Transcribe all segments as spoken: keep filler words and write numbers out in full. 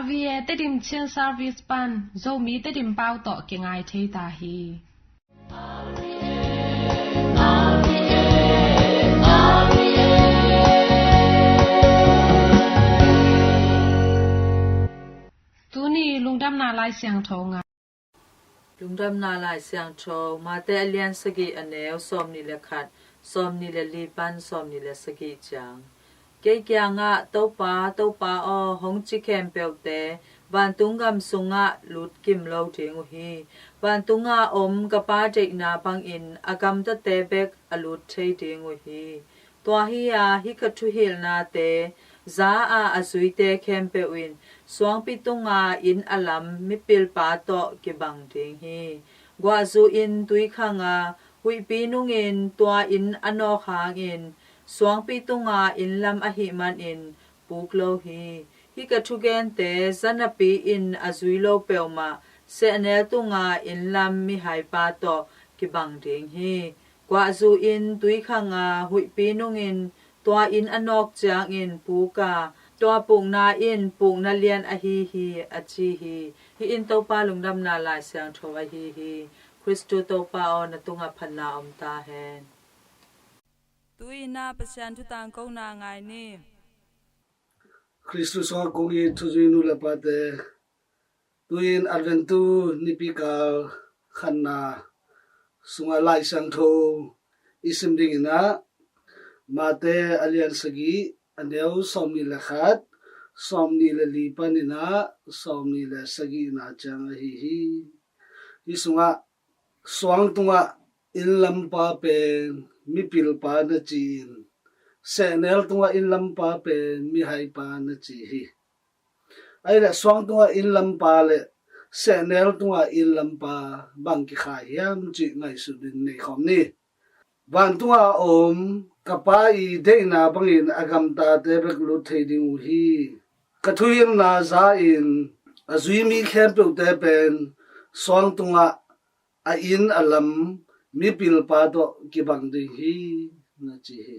R V A Tedim Chin Service pan Zomi Tedim pau tawh kingai thei ta hi. Tuni lungdamna Lai Siangtho ngai. Lungdamna Lai Siangtho, Mate a lian sagih, a neu sawmnih le khat, sawmnih le li pan sawmnih le sagih ciang. Kei kiangah, "Topa, Topa aw," hong ci khempeuhte vantung gam sungah lut kim lo ding uh hi. Vantunga om ka Pa deihna bangin a gamtate bek a lut thei ding uh hi. Tua hi-a hih ka thuhilhnate za-a a zuite khempeuh in suangpi tunga inn a lam mipilpa tawh kibang ding hi. Guahzu in tui khanga huihpi nungin tua inn a nawk hangin suangpi tunga inn lam ahih manin puk lo hi. Hih ka thugente za napi-in a zui lo peuhmah sehnel tunga inn lam mihaipa tawh kibang ding hi. Guahzu in tui khanga huihpi nungin tua inn a nawk ciangin puk a, tua pukna in pukna lian ahi hi, a ci hi. Hih in Topa lungdamna Lai Siangtho ahi hi. Khristu Topa aw, na tungah phatna om ta hen. Tu-in ah Pasian thu tangkona ngai ni. Khristu sungah kong it thuzui nu le pate, tu-in Adventu nipikal khatna sungah Lai Siangtho i sim dingin ah, Mate a lian sagih, a neu sawmnih le khat, sawmnih le li panin ah sawmnih le sagihna ciang ahi hi. Hih sungah, "Suang tungah inn lampa pen mipilpa na ci-in, sehnel tungah inn lampa pen mihaipa na ci hi. Ahih leh suang tungah inn lampa le sehnel tungah inn lampa bang kikhai hiam cih ngaihsut in nei khawm ni. Vantunga om ka Pa i deihna bangin a gamtate bek lut thei ding uh hi. Ka thuhilhna za-in a zui mi khempeuhte pen suang tungah a inn a lam mipilpa tawh kibang ding hi," na ci hi.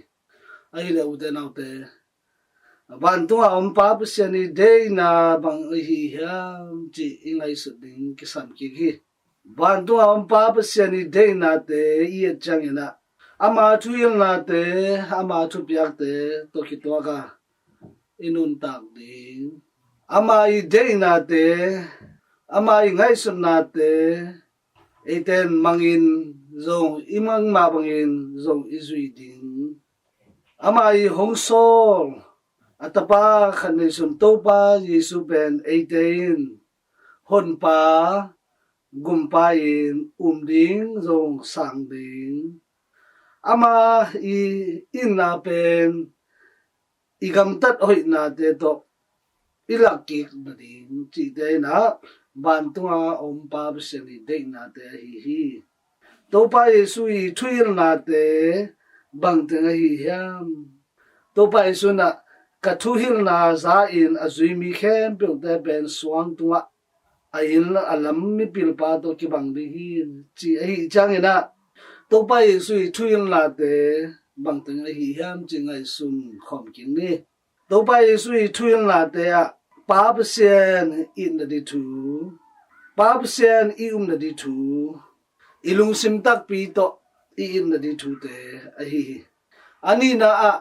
Ahih leh ute naute, vantunga om Pa Pasian i deihna bang ahi hiam cih i ngaihsut ding kisam kik hi. Vantunga om Pa Pasian i deihnate i et ciangin ah, ama thuhilhnate, ama thupiakte tawh kituak a i nuntak ding, ama i deihnate, ama i ngaihsutnate eite in mangin zong, i mang mah bangin zong i zui ding. Ama i hong sawl a Tapa khat neisun Topa Jesu pen eite in Honpa, Gumpa in um ding zong sang ding. Ama i itna pen i gamtat hoihnate tawh i lak kik nading cihte in ah vantunga om Pa Pasian i deihnate ahi hi. Topa Jesu i thuhilhnate bangteng ahi hiam? Topa Jesu in ah, "Ka thuhilhna za-in a zui mi khempeuhte pen suang tungah a inn a lam mipilpa tawh kibang ding hi," ci ahih ciangin ah, Topa Jesu i thuhilhnate bangteng ahi hiam cih ngaihsun khawm kik ni. Topa Jesu i thuhilhnate ah Pa Pasian i itna ding thu, Pa Pasian i upna ding thu, i lungsim takpi tawh i itna ding thute ahi hi. A nihna ah,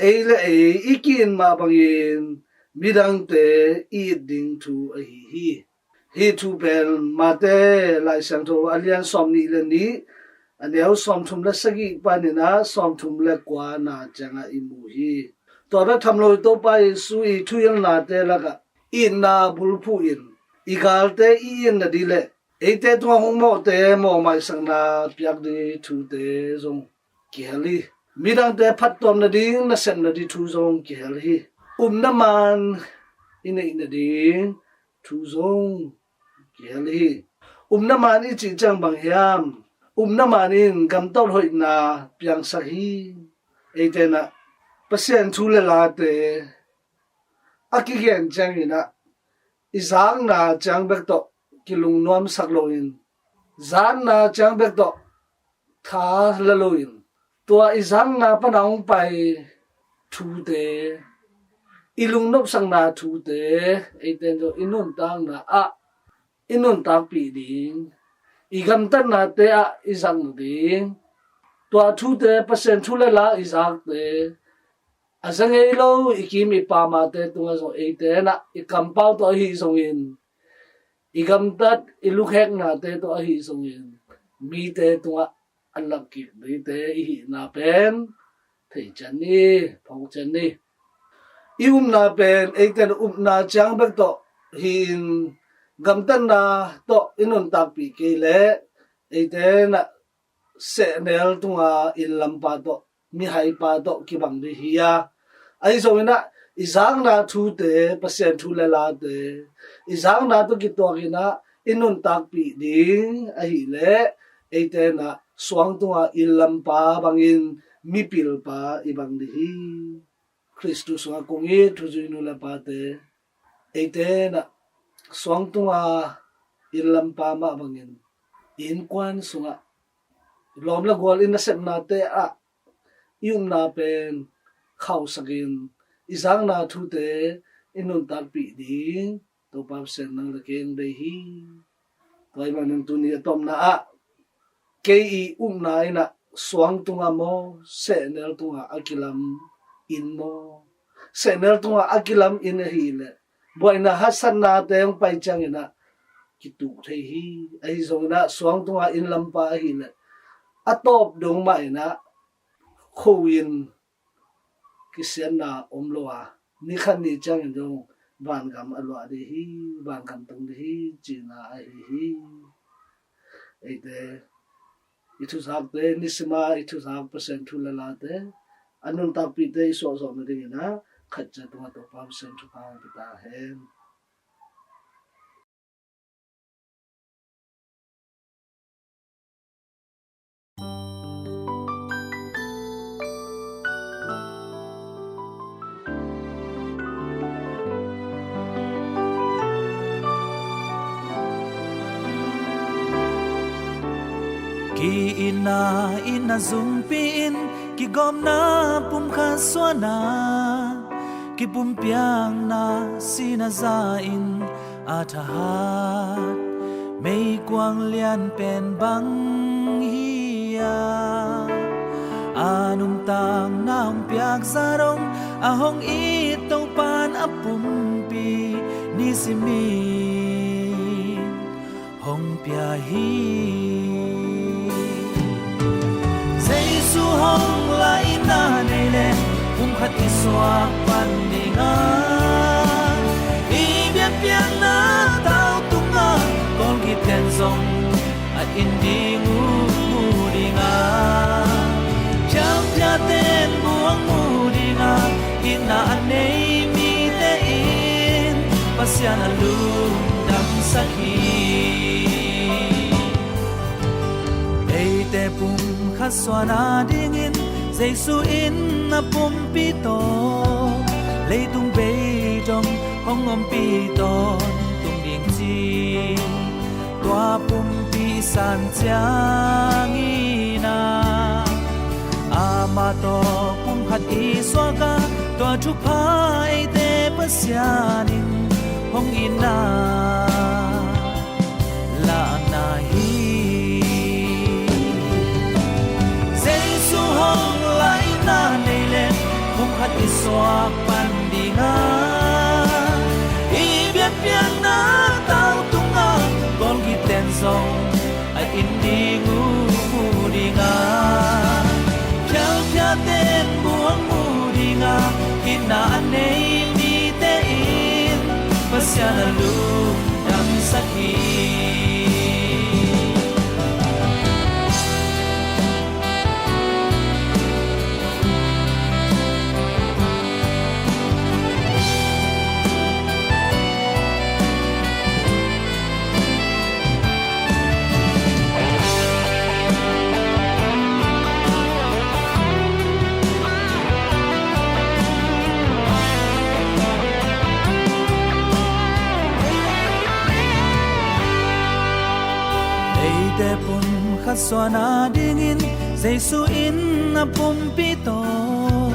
ei le ei i ki-it mah bangin midangte i it ding thu ahi hi. Hih thu pen Mate Lai Siangtho a lian sawmnih le nih, a neu sawmthum le sagih panin ah sawmthum le kuana ciangah i mu hi. Tua bek tham lo, Topa Jesu i thuhilhnate lakah itna bulphuh in i galte i itna ding le eite tungah hong mawhte mawhmaisakna piak ding thute zong kihel hi. Midangte phattuam nading, nasep nading thu zong kihel hi. Upna man i neih nading thu zong kihel hi. Upna man i cih ciang bang hiam? Upna man in gamtat hoihna piangsak hi. Eite in ah Pasian thu le late a kigen ciangin ah i zakna ciang bek tawh kilungnuamsak loin, zatna ciang bek tawh tha la loin, tua i zatna pana hong pai thute i lungnopsakna thute eite in zong i nuntakna ah i nuntakpih ding, i gamtatnate ah i zang ding, tua thute Pasian thu le la i zakte a za ngei lo i kim i pamate tungah zong eite in ah i kampau tawh ahi zongin, i gamtat i lukheknate tawh ahi zongin mite tungah a lak kik dingte i hihna pen thei cian ni, phawk cian ni. I upna pen eite in upna ciang bek tawh hi-in gamtatna tawh i nuntakpih kei leh eite in ah sehnel tunga innlampa tawh, mihaipa tawh kibang ding hi a, ahi zongin ah i zakna thute, Pasian thu le late i zakna tawh kituakin ah i nuntakpih ding ahih leh eite in ah suang tunga innlampa bangin mipilpa i bang ding hi. Khristu sungah kong it thuzui nu le pate, eite in ah suang tunga innlampa mah bangin i innkuan sungah lawm le gual i nasepnate ah i upna pen khauhsakin i zakna thute i nuntakpih ding Topa Pasian nang le kei hong deih hi. Tua ahih manin tuni a tawpna ah kei i upna in ah suang tungah maw, sehnel tungah a kilam inn maw? Sehnel tungah a kilam inn ahih leh buaina haksatnate hong pai ciangin ah kituk thei hi. Ahi zongin ah suang tungah innlampa ahih leh a tawp dong mah in ah khuain kisiatna om lo a, ni khat ni ciangin zong vangam a luah ding hi, vangam tung ding hi, cihna ahi hi. Eite i thuzakte, nisima i thuzak Pasian thu le late a nuntakpihte i suahzawh nadingin ah khat ciat tungah Topa Pasian thupha hong pia ta hen. Ki-itna in a zungpi in kigawmna pumkhat suahna, kipumpiakna sihna za in a thahat meikuang lianpen bang hi a, a nuntakna hong piak za dong a hong it Topa'n a pumpi nisimin hong pia hi. Jesu hong laina nei leh pumkhat i suak pan ding a, i biakpiakna tau tungah kawlgite'n zong a it ding uh mu ding a, phialphiate'n bu hong mu ding a, itna a nei mite in Pasian a lungdamsak hi. Eite pumkhat suahna dingin Jesu in a pumpi tawh leitung bei dong hong ompih tawntung ding ci, tua pumpi san ciangin ah amah tawh pumkhat i suak a, tua thupha eite Pasian in hong itna lakna hi. Jesu hong laina nei leh pumkhat i suak pan ding a, i biakpiakna tau tungah kawlgite'n zong a it ding uh mu ding a, phialphiate'n bu hong mu ding a, itna a nei mite in Pasian a lungdamsak hi. Eite pumkhat suahna dingin Jesu in a pumpi tawh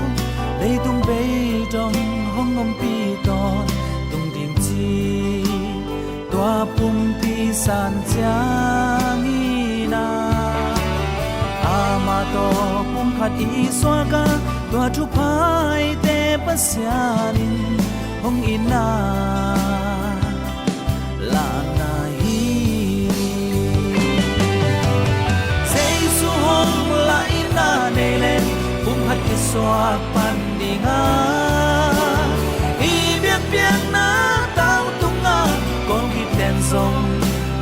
leitung bei dong Ompih tawntung ding ci, tua pumpi san ciangin ah, amah tawh pumkhat i suak a, tua thupha eite Pasian in hong itna lahna hi. Jesu hong lahna nei leh, pumkhat kisuak pan ding a, i biakpiakna tau tungah kawlkhiat ten zong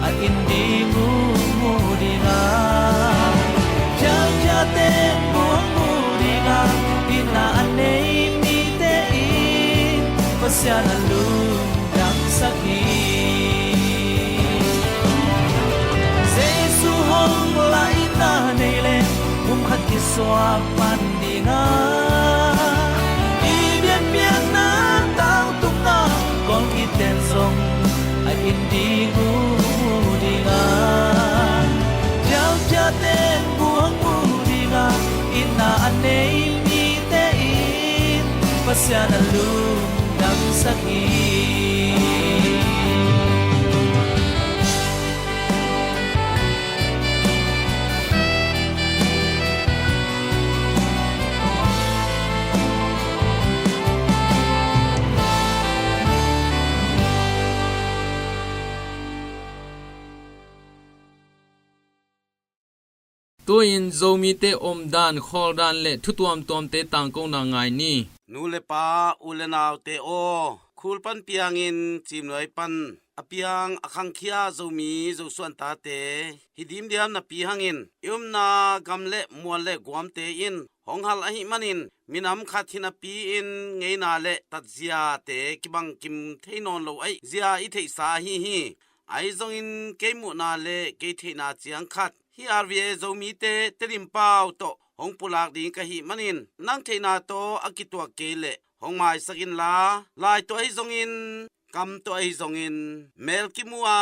a it ding uh mu ding a, khialkhiate muang mu ding a, itna a nei mite in Pasian a lungdam sak hi. Jesu hong lahna nei leh, pumkhat kisuak pan ding a, i biakpiakna tau tungah kawlkhiat ten zong a it ding uh mu ding a, khialkhiate muang mu ding a, itna a nei mite in Pasian a lungdam sak hi. Tu-in Zomite omdan, khawldan le thu tuamtuamte tangkona ngai ni. Nu le pa, u le naute aw, khul pan piangin cimnuai pan a piang a khangkhia Zomi Zosuan tate hi dimdiam napi hangin, i omna gam le mual le guamte in hong hal ahih manin, minam khat hi napi-in ngeina le tatziate kibangkim thei nawn lo ahih zia i theihsa ahi hi. Ahi zongin kei muhna le kei theihna ciang khat, hih R V A Zomite Tedim pau tawh hong pulak ding ka hih manin, nang theihna tawh a kituak kei leh hong maisak inla, lai tawh ahi zongin, kam tawh ahi zongin, mel kimu a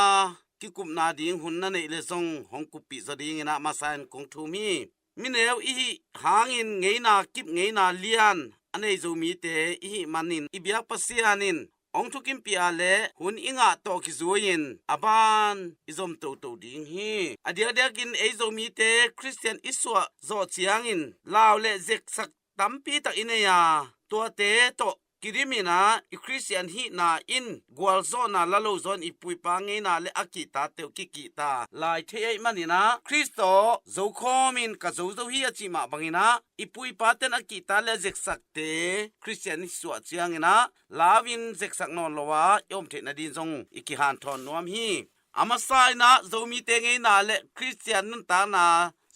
kikupna ding hun na neih leh zong hong kuppih zaw dingin ah masa in kong thum hi. Mineu i hih hangin ngeina kip ngeina lian a nei Zomite i hih manin i biak Pasian in hong thukimpih a le hun i ngah tawh kizui-in a ban i zom toto ding hi. A diakdiakin ei Zomite Khristian i suah zawh ciangin lau le zeksak tampi tak i nei a, tuate tawh kidim in ah i Khristian hihna in gualzawhna la lo zaw in i pu i pa ngeina le a kihtate uh kikihta lai thei ahih manin ah, Khrist tawh zokhawm in ka zo zo hi a cih mah bangin ah, i pu i pate'n a kihta le a zeksakte Khristian i suah ciangin ah, lau in zeksak nawn lo a i om theih nading zong i kihanthawn nuam hi. A masa in ah Zomite ngeina le Khristian nuntakna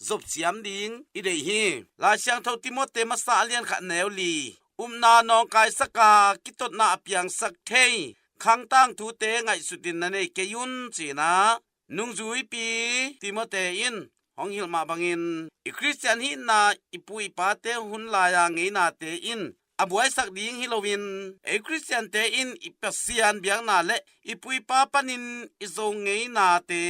zopciam ding i deih hi. Lai Siangtho Timote masa a lian khat neu li, upna nawngkaisak a kitotna a piangsak thei khangtang thute ngaihsut in na nei kei un, ci in ah nungzuipi Timote in hong hilh mah bangin, i Khristian hihna i pu i pate hun lai-a ngeinate in a buaisak ding hi loin, ei Khristiante in i Pasian biakna le i pu i pa panin i zo ngeinate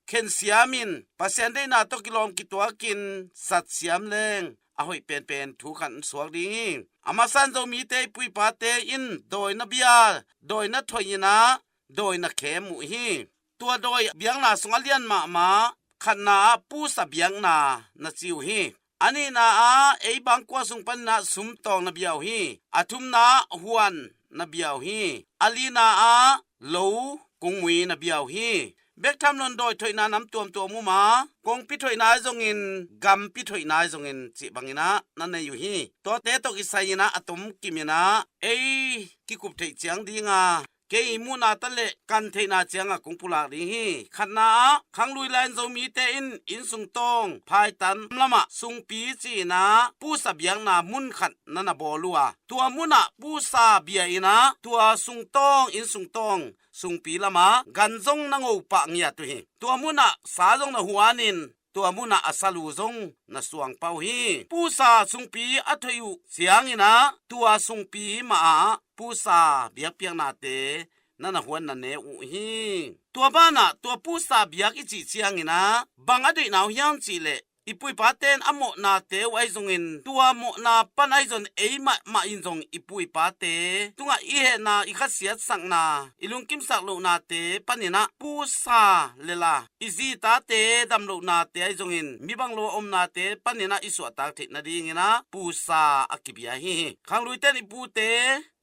khensiam in, Pasian deihna tawh kilawm kituakin zatsiam leng a hoih penpen thu khat in suak ding hi. A masa in Zomite i pu i pate in dawi na bia, dawi na thoih in ah dawi na khem uh hi. Tua dawi biakna sung a lian mahmah khatna ah pusa biakna na ci uh hi. A nihna ah ei bangkua sung panin ah sumtawng na bia uh hi. A thumna ah huan na bia uh hi. A lina ah lo kungmui na bia uh hi. Bek tham loin dawi thoihna nam tuamtuam um a, kongpi thoihna ahi zongin, gampi thoihna ahi zongin cih bangin ah na nei uh hi. Tuate tawh kisai in ah a tomkim in ah ei kikup theih ciang ding a, kei i muhna ta le kan theihna ciangah kong pulak ding hi. Khatna ah, khanglui lai-in Zomite in inn sungtawng phaitan lamah sungpi ci in ah pusa biakna mun khat na na bawl uh a, tua munah pusa bia in ah tua sungtawng, inn sungtawng sungpi lamah gan zong na ngo pah ngiat uh hi. Tua munah sa zong na huan in, tua munah a salu zong na suang pah uh hi. Pusa sungpi a thoih uh ciangin ah tua sungpi mah ah pusa biakpiaknate na na huan na ne uh hi. Tua banah tua pusa biak i cih ciangin ah bang a deihna uh hiam cih leh, i pu i pate in a mawhnate uh ahi zongin, tua mawhna pan ahi zong ei mahmah in zong i pu i pate tungah i hehna, i khasiatsakna, i lungkimsak lohnate panin ah pusa le la, i zi tate damlohnate ahi zongin, mi bang lo a omnate panin ah i suahtak theih nadingin ah pusa a kibia hi hi. Khangluite in i pute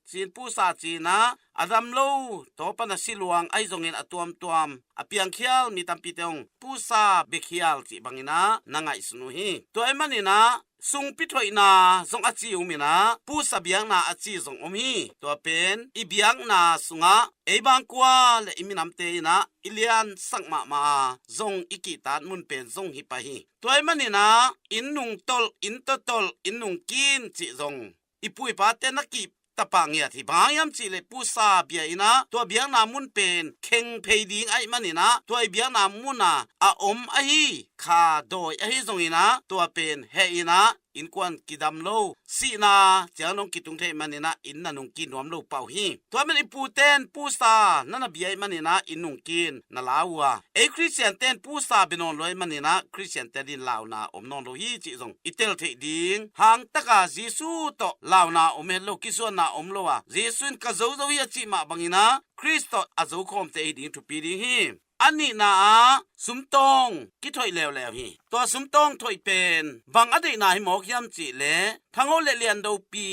cin pusa cin ah, a dam lo, tua pan a si luang ahi zongin a tuamtuam a piangkhial mi tampite hong pusa biakhial cih bangin ah na ngaihsun uh hi. Tua ahih manin ah sungpi thoihna zong a ci um in ah, pusa biakna a ci zong om hi. Tua pen i biakna sungah ei bangkua le i minamte in ah i liansak mahmah a, zong i kihtak mun pen zong hi pah hi. Tua ahih manin ah inn nungtolh, inn tawtolh, inn nungkin cih zong i pu i pate na kih tapa ngiat hi. Bang hang hiam cih leh pusa bia in ah, tua biakna mun pen kheng phei ding ahih manin ah, tua i biakna mun a a om ahi kha dawi ahi zongin ah, tua pen heh in ah innkuan kidam lo, sihna ciang dong kitung thei manin ah inn na nungkin nuam lo pah uh hi. Tua ahih manin i pute in pusa na na bia ahih manin ah inn nungkin na lau uh a, ei Khristiante in pusa bia nawn lo ahih manin ah Khristiante adingin launa om nawn lo hi cih zong i tel theih ding. Hangtaka Jesu tawh launa om het lo, kisuanna om lo a, Jesu in ka zo zo hi a cih mah bangin ah Khrist tawh a zokhawmte i hi ding thupi ding hi. A nihna ah sumtawng kithoih leuleu hi. Tua sumtawng thoih pen bang a deihna hi mawk hiam cih leh, thangho le liandopi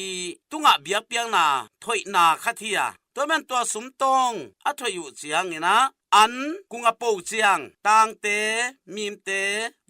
tungah biakpiakna thoihna khat hi a, tua man tua sumtawng a thoih uh ciangin ah an kung a po ciang, tangte, mimte,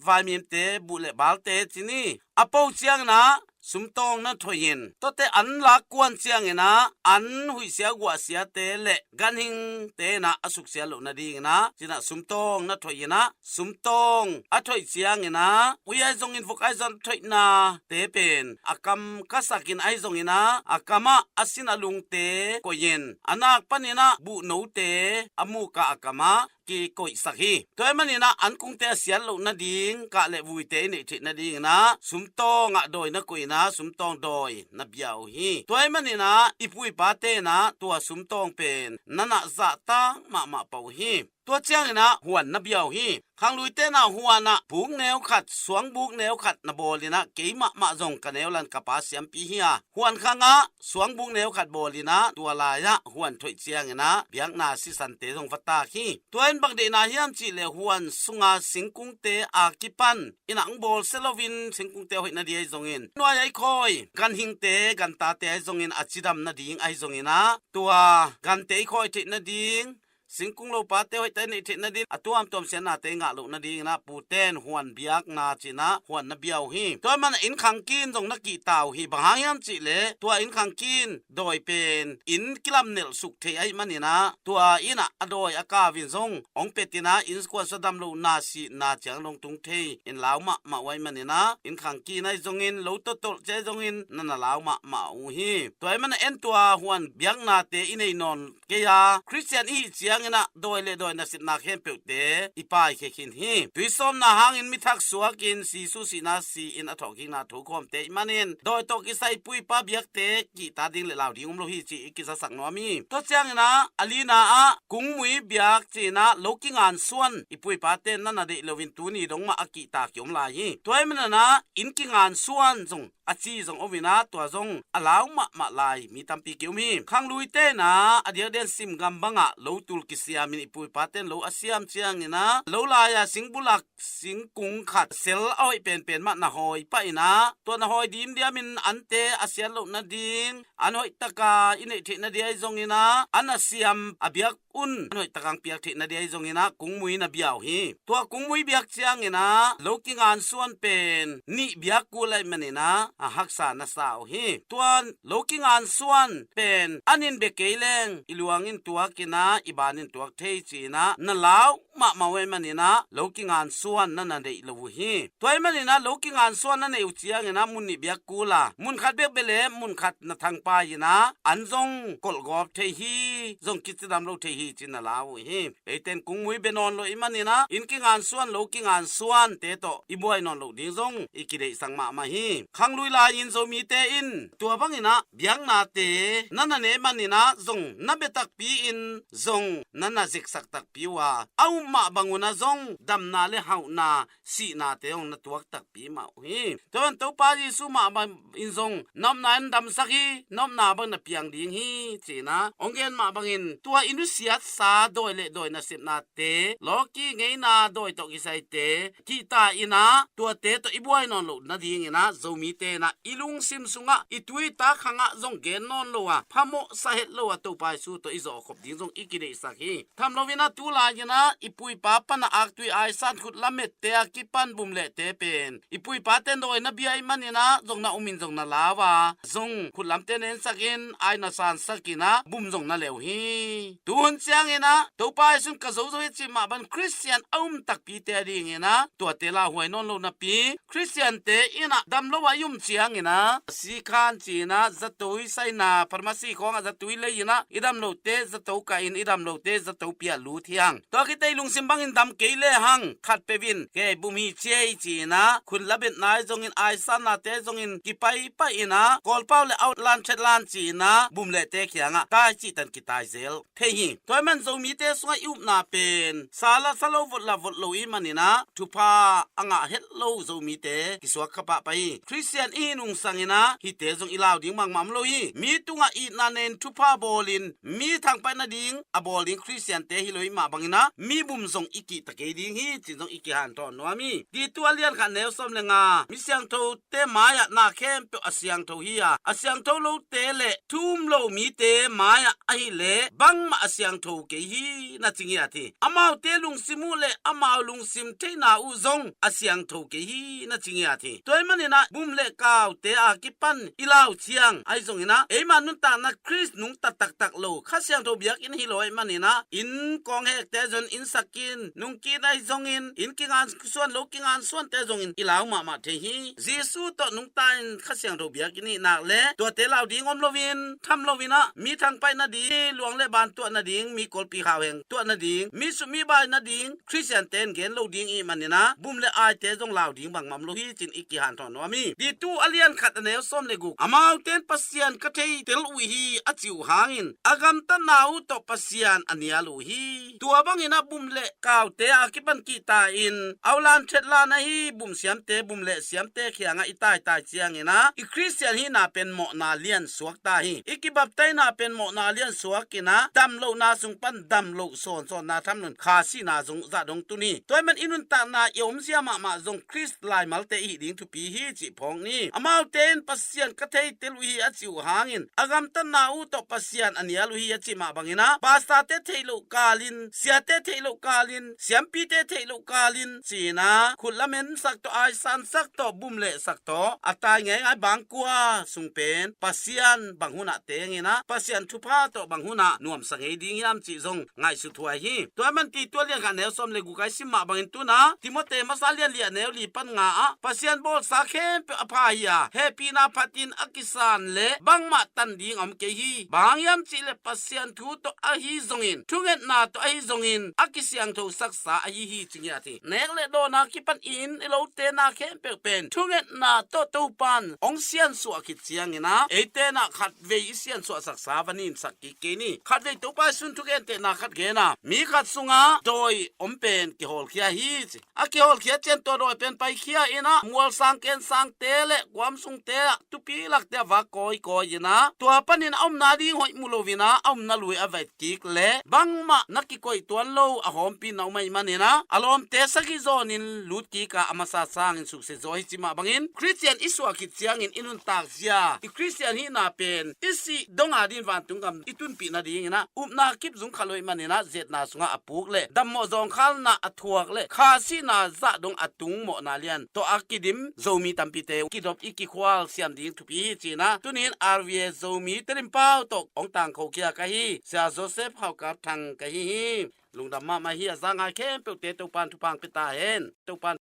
vaimimte, buh le balte ci ni, a po ciangin ah sumtawng na thoih in, tuate an lakkuan ciangin ah an huihsia guahsiate le ganhingte in ah a suksiat loh nadingin ah, ci-in ah sumtawng na thoih in ah, sumtawng a thoih ciangin ah ui ahi zongin vok ahi zong thoihnate pen a kam kasak in ahi zongin ah, a kam ah a sin a lungte koih in, a nak panin ah buh note a muk ah a kam ah kikoihsak hi. Tua ahih manin ah an kungte a siat loh nading kah le vuite i neih theih nadingin ah sumtawng ah dawi na koih in ah sumtawng dawi na bia uh hi. Tua ahih manin ah i pu i pate in ah tua sumtawng pen na na zahtak mahmah pah uh hi. Tua ciangin ah huan na bia uh hi. Khangluite in ah huan ah bukneu khat, suang bukneu khat na bawl in ah, kei mahmah zong ka neu lan ka pa siampi hi a, huan khang ah suang bukneu khat bawl in ah, tua lai ah huan thoih ciangin ah biakna sisante zong va tak hi. Tua in bang deihna hiam cih leh huan sunga singkungte a kipan in ah hong bawl se loin, singkungte a hoih nading ahi zongin, nuai a i khawi ganhingte, gantate ahi zongin a cidam nading ahi zongin ah, tua gante i khawi theih nading, singkung lopate hoihtak i neih theih nading, a tuamtuam siatnate i ngah loh nadingin ah pute in huan biakna ci-in ah huan na bia uh hi. Tua ahih manin ah inn khangkin zong na kihta uh hi. Bang hang hiam cih leh tua inn khangkin dawi pen inn kilamnelh suk thei ahih manin ah, tua inn ah a dawi a kau in zong hong pet in ah, innkuan suah dam lohna, sihna ciang dong tung thei in lau mahmah uh ahih manin ah, inn khangkin ahi zongin, lo tawtolh ci ahi zongin na na lau mahmah uh hi. Tua ahih manin ah en, tua huan biaknate i nei nawn kei a, Khristian i hih ciangin ah dawi le dawi nasepna khempeuhte i paikhia khin hi. Tuisawmna hangin mi thak suakin, Jesu sihna si-in a thawhkikna thukhawmte ahih manin, dawi tawh kisai pu i pa biakte kihta ding le lau ding um lo hi cih i kizasak nuam hi. Tua ciangin ah a lina ah kungmui biak ci-in ah lo kingansuan i pu i pate in na na deih loin tuni dong mah a kihta kiom lai hi. Tua ahih manin ah inn kingansuan zong a ci zong om in ah, tua zong a lau mahmah lai mi tampi kiom hi. Khangluite in ah a diakdiakin simgam bangah lo tul kisiamin i pu i pate in lo a siam ciangin ah, lo lai-a singbulak singkung khat sel a hoih penpen mah na hawi pah in ah, tua na hawi dimdiamin ante a siat loh nading, an hoihtaka i neih theih nading ahi zongin ah, an a siam a biak un, an hoihtaka hong piak theih nading ahi zongin ah kungmui na bia uh hi. Tua kungmui biak ciangin ah lo kingansuan pen nih biak kul ahih manin ah a haksa na sa uh hi. Tua lo kingansuan pen an in bia kei leng i luang in tuak in ah, i ban in tuak thei ci-in ah na lau mahmah uh ahih manin ah lo kingansuan na na deih lo uh hi. Tua ahih manin ah lo kingansuan na neih uh ciangin ah mun nih biak kul a, mun khat bek bia leh mun khat na thangpai in ah, an zong kolhgawp thei hi, zong kicidam lo thei hi ci-in na lau uh hi. Eite in kungmui bia nawn lo ahih manin ah inn kingansuan, lo kingansuante tawh i buai nawn loh ding zong i kideihsak mahmah hi. Khanglui lai-in Zomite in tua bangin ah biaknate na na ne manin ah zong na bia takpi-in zong na na zeksak takpi uh a, a um mah bangun ah zong damna le hauhna, sihnate hong na tuak takpi mah uh hi. Tua ahih manin Topa Jesu mah bangin zong na omna in damsak hi, na omna bang na piang ding hi, ci-in ah hong gen mah bangin tua i nusiatsa dawi le dawi nasepnate, lawki ngeina dawi tawh kisaite kihta in ah tuate tawh i buai nawn loh nadingin ah Zomite in ah i lungsim sungah i tu i ta khangah zong gen nawn lo a, phamawhsa het lo a Topa Jesu tawh i zawhkhop ding zong i kideihsak hi. Tham loin ah tu lai-in ah i pu i pa pan a aktui aisan khut lamette a kipan bumlehte pen i pu i pate in dawi na bia ahih manin ah zong na um in zong na lau a, zong khut lamte na ensak in ai na sansak in ah bum zong na leu hi. Tu hun ciangin ah Topa Jesu in ka zo zo hi cih mah bangin Khristian a um takpite a dingin ah tuate lauhuai nawn lo napi, Khristiante in ah dam lo a i um ciangin ah, sikhan ci-in ah zato i saina, pharmacy khawngah zato i lei in ah i dam lote zato kah in, i dam lote zato pia lut hi hang. Tua khit teh i lungsim bangin dam kei le hang, khat peuh in kei bum hi ci ei ci-in ah khut labetna ahi zongin, aisannate zongin kipaipai in ah Kawlpau le Outland Chetland ci-in ah bumlehte kiangah tai cih tan kitai zel thei hi. Tua ahih manin Zomite sungah i upna pen sa la sa lo, vot la vot lo i hih manin ah thupha a ngah het lo Zomite kisuak kha pahpah hi. Khristian i hih nungsangin ah hihte zong i lau ding bangmah om lo hi. Mi tungah itna nei-in thupha bawlin mi thangpaih nading a bawl ding Khristiante hi lo i hih mah bangin ah mi bum zong i kihta kei ding hi, ci-in zong i kihanthawn nuam hi. Titu a lian khat neu sawm le nga, mi siangtho te mai-ah na khempeuh a siangtho hi a, a siangtho lote le thu um lo mite mai-ah ahih leh bangmah a siangtho kei hi na ci ngiat hi. Amaute lungsim uh le amau lungsim theihna uh zong a siangtho kei hi na ci ngiat hi. Tua ahih manin ah bum le kaute a kipan i lau ciang ahi zongin ah eima nuntakna Khrist nungta taktak lo Kha Siangtho biakinn hi lo ahih manin ah inn kawng hekte zong inn sakin, nungkik ahi zongin inn kingan suan lo kingan suante zongin i lau mahmah thei hi. Jesu tawh nungta in Kha Siangtho biakinn hih nak le tuate lau ding om loin, tham loin ah mi thangpaih nading, luang le ban tuah nading, mi kawlpi khauheng tuah nading, mi sum mi bai nading Khristiante in gen lo ding i hih manin ah bum le aite zong lau ding bangmah om lo hi, ci-in i kihanthawn nuam hi. Titu a lian khat a neu sawm le guk, amaute in Pasian ka thei tel uh hi a cih uh hangin a gamtatna uh tawh Pasian a nial uh hi. Tua bangin ah bum le kaute a kipan kihta in Outland Chetland ahi bum siamte, bum le siamte kiangah i taitai ciangin ah i Khristian hihna pen mawhna lian suak ta hi. I kibaptaina pen mawhna lian suak in ah dam lohna sung pan dam loh sawnsawnna tham loin kha sihna zong zah dong tun hi. Tua ahih manin i nuntakna i omzia mahmah zong Khrist laimalte i hih ding thupi hi cih phawk ni. Amaute in Pasian ka thei tel uh hi a cih uh hangin a gamtatna uh tawh Pasian a nial uh hi a cih mah bangin ah pastorte theih loh kalin, siate theih loh kalin, siampite theih loh kalin ci-in ah khut lamensak tawh, aisansak tawh, bumlehsak tawh a tai ngeingai bangkua sung pen Pasian bang hunah teng in ah Pasian thupha tawh bang hunah nuamsa ngei ding hiam cih zong ngaihsut huai hi. Tua ahih manin Titu a lian khat neu sawm le guk a i sim mah bangin tu-in ah Timote masa lian li a neu li pan nga ah Pasian bawlsa khempeuh a pha hi a, hehpihna phatin a kisan le bangmah tan ding a om kei hi. Bang hang hiam cih leh Pasian thu tawh ahi zongin, thungetna tawh ahi zongin a kisiangthosaksa ahi hi ci ngiat hi. Nek le dawn a kipan in i lote na khempeuh pen thungetna tawh Topa'n hong siansuah khit ciangin ah eite na khatvei i siansuahsaksa va ninsak kik kei ni. Khatvei Topa Jesu'n thugentehna khat gen a, mi khat sungah dawi om pen kihawlkhia hi ci. A kihawlkhia ciang tua dawi pen paikhia in ah mualsang kensangte le kuamsungte ah tupi lakte ah va kawikawi in ah tua panin a omna ding hoih mu lo in ah a omna lui a va et kik leh bangmah na kikoih tuan lo a hawmpi na om ahih manin ah a lawmte sagih zawnin lut kik a, a masa sangin sukse zaw hi ci mah bangin Khristian i suah khit ciangin i nuntak zia, i Khristian hihna pen i sih dong a dingin vantung gam i tunpih nadingin ah upna kip zung kha lo ahih manin ah zetna sungah a puk leh dammawh zawngkhalna a thuak leh kha sihna zah dong a tung mawhna lian tawh a kidim Zomi tampite kidop i kikhual siam ding thupi hi ci-in ah tuni-in R V A Zomi Tedim pau tawh hong tangkho khia ka hi Sia Joseph Haukap Thang ka hi hi. Lungdam mahmah hi. A za ngai khempeuhte Topa'n thupha hong pia ta hen. Topa'n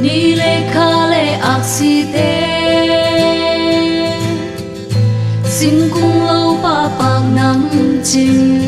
Ni le kha le aksite, singkung lo pahpak nang cin.